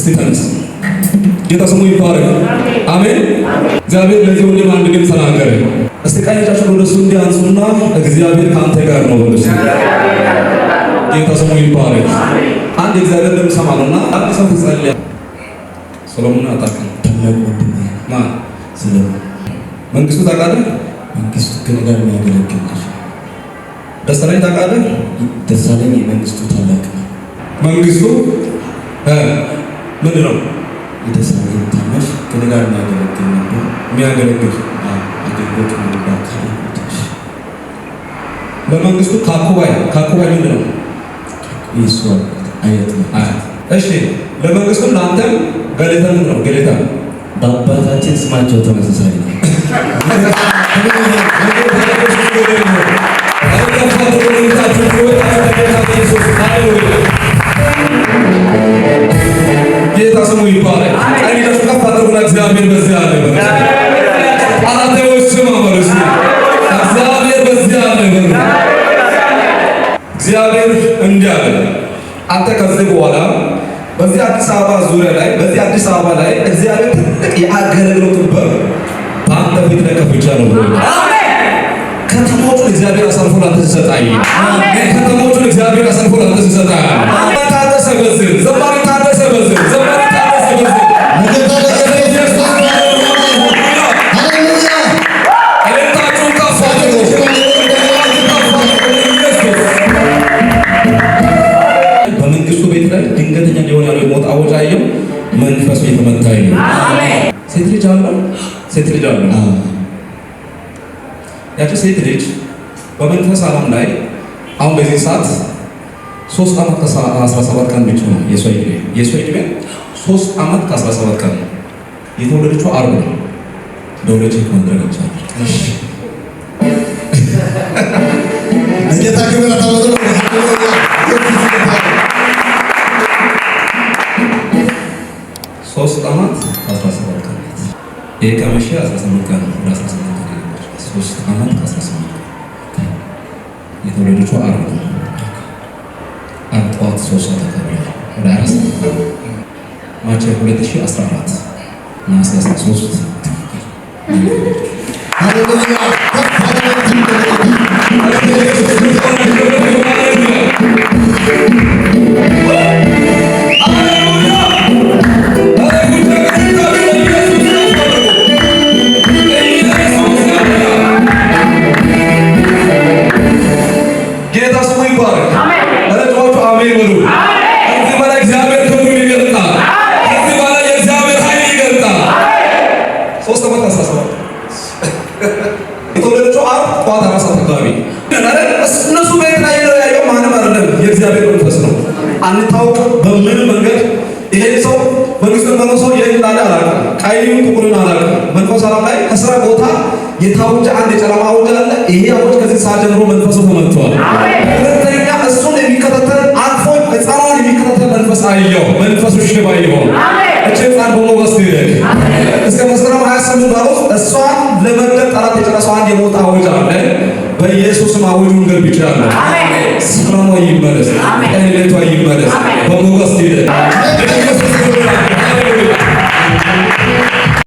እስቲ ተነስ። ጌታ ስሙ ይባረክ። አሜን። እግዚአብሔር ለዚህ ወንድም አንድ ድምፅ ተናገረ። እስቲ ቀኝ እጃችሁን ወደ እሱ እንዲያንሱና እግዚአብሔር ከአንተ ጋር ነው በሉ። ጌታ ስሙ ይባረክ። አንድ የእግዚአብሔር ድምፅ ሰማለሁና አንድ ሰው ትጸልያ። ሰሎሞን አታውቅም? ታላቅ ወንድሜ። ማን? ሰለሞን። መንግስቱ ታውቃለህ? መንግስቱ ከእኔ ጋር የሚያገለግል ልጅ። ደሳለኝ ታውቃለህ? ደሳለኝ የመንግስቱ ታላቅ ነው። መንግስቱ ምንድን ነው? የደሳለኝ ታናሽ ከእኔ ጋር የሚያገለግል ነበር። የሚያገለግል። አገልግሎት በአካል ትንሽ። ለመንግስቱ ካኩባይ፣ ካኩባይ ምንድን ነው? የእሱ አያት ነው። አያት። እሺ፣ ለመንግስቱም ለአንተም ገሌታ ምንድን ነው? ገሌታ። በአባታችን ስማቸው ተመሳሳይ ነው። ጌታ ስሙ ይባረክ። ቀኝ እጃችሁን ከፍ አድርጉና እግዚአብሔር በዚህ አለ በሉ። ጠላቴዎች ስማ በሉ እስኪ። እግዚአብሔር በዚህ አለ በሉ። እግዚአብሔር እንዲህ አለ፣ አንተ ከዚህ በኋላ በዚህ አዲስ አበባ ዙሪያ ላይ፣ በዚህ አዲስ አበባ ላይ እግዚአብሔር ትልቅ የአገልግሎት በር በአንተ ፊት ላይ ከፍቻለሁ ብሎኛል። ከተሞቹን እግዚአብሔር አሳልፎ ላንተ ሲሰጣይ፣ ከተሞቹን እግዚአብሔር አሳልፎ ላንተ ሲሰጣይ፣ ታደሰ በዚህ ዘማሪ፣ ታደሰ በዚህ ዘማሪ፣ ታደሰ በዚህ። ኢየሱስ። እልልታችሁን ከፍ አድርጉ። ኢየሱስ። በመንግስቱ ቤት ላይ ድንገተኛ ሊሆን ያለው የሞት አዋጅ አየሁ። መንፈሱ የተመታ ይሁን። ሴት ልጅ አለው፣ ሴት ልጅ አለው። ያቺ ሴት ልጅ በመንፈስ ዓለም ላይ አሁን በዚህ ሰዓት 3 ዓመት ከ17 ቀን ብቻ ነው የሷ ዕድሜ። የሷ ዕድሜ 3 ዓመት ከ17 ቀን ነው። የተወለደችው ዓርብ ነው። ደውለህ check ማድረግ ይቻላል። ለጌታ ክብር አታመጡ። ሃሌሉያ። 3 ዓመት ከ17 ቀን ናት። ይሄ ከመሸ 18 ቀን ነው። ወደ 18 ቀን የገባች 3 ዓመት ከ18 ቀን። የተወለደችው ዓርብ ነው። ዓርብ ጠዋት 3 ሰዓት አካባቢ ላይ፣ ወደ 4 ሰዓት፣ ማቼ 2014 ነሐሴ 13 ሃሌሉያ። ከፍ አድርጉ። ጌታ ስሙ ይባረክ። ኧረ ጮኻችሁ አሜን በሉ። ከዚህ በላይ እግዚአብሔር ክብሩን ይገልጣል። ከዚህ በላይ የእግዚአብሔር ኃይል ይገልጣል። 3 ዓመት 17 የተወለደችው ዓርብ ጠዋት 4 ሰዓት አካባቢ። እነሱ ቤት ላይ ያየው ማንም አይደለም፣ የእግዚአብሔር መንፈስ ነው። አንታወቅ በምን መንገድ ይሄ ሰው መንግስቱ በለው ሰው የት እንዳለ አላውቅም፣ ቀዩን ጥቁርን አላውቅም። መንፈስ ዓለም ላይ ከስራ ቦታ የታወጀ አንድ የጨለማ አዋጅ አለ። ይሄ አዋጅ ከዚህ ሰዓት ጀምሮ መንፈሱ ተመትቷል። ሁለተኛ እሱን የሚከታተል፣ አልፎ ህፃኗን የሚከታተል መንፈስ አየው። መንፈሱ ሽባ ይሆን። እቺ ህፃን በሞገስ ትሄድ። እስከ መስከረም 28 ባለው እሷን ለመግደል ጠላት የጨረሰው አንድ የሞት አዋጅ አለ። በኢየሱስም አዋጁን ገልብጫለሁ። ሰላሟ ይመለስ፣ ጤንነቷ ይመለስ፣ በሞገስ ትሄድ። ለኢየሱስ ክብር። ሃሌሉያ።